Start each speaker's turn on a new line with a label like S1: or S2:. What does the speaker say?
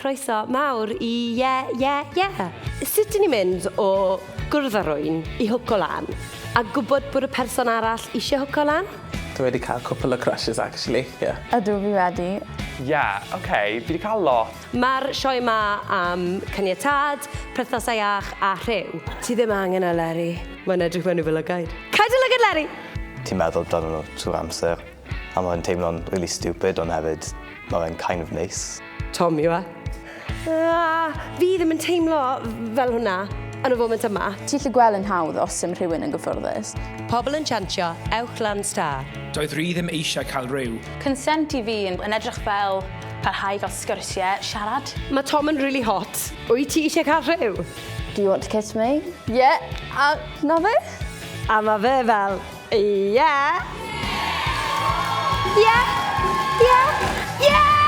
S1: Croeso mawr i Ie, Ie, Ie. Sut 'dyn ni'n mynd o gwrdd â rywun i hwco lan a gwybod bod y person arall eisiau hwco lan?
S2: Dwi wedi cael cwpl o crushes actually, ie.
S3: Ydw, fi wedi.
S4: Ie, ok, fi 'di cael lot.
S1: Mae'r sioe 'ma am caniatâd, perthnasau iach a rhyw. Ti ddim angen e, Leri. Mae'n edrych mewn i fy lygaid. Cau dy lygad, Leri!
S5: Ti'n meddwl amdano nhw trwy'r amser a mae'n teimlo'n really stupid ond hefyd mae fe'n kind of nice.
S1: Tom yw e. Ah, fi ddim yn teimlo fel hwnna yn y foment yma.
S3: Ti'n gallu gweld yn hawdd os dim rhywun yn gyffwrddus.
S1: Pobl yn chantio, ewch lan star.
S6: Doedd Rhi ddim eisiau cael rhyw.
S7: Consent i fi yn yn edrych fel parhau i gael sgyrsiau, siarad.
S1: Mae Tom yn really hot. Wyt ti eisiau cael rhyw?
S3: Do you want to kiss me? Yeah. A na fe?
S1: A mae fe fel, yeah. Yeah, yeah, yeah!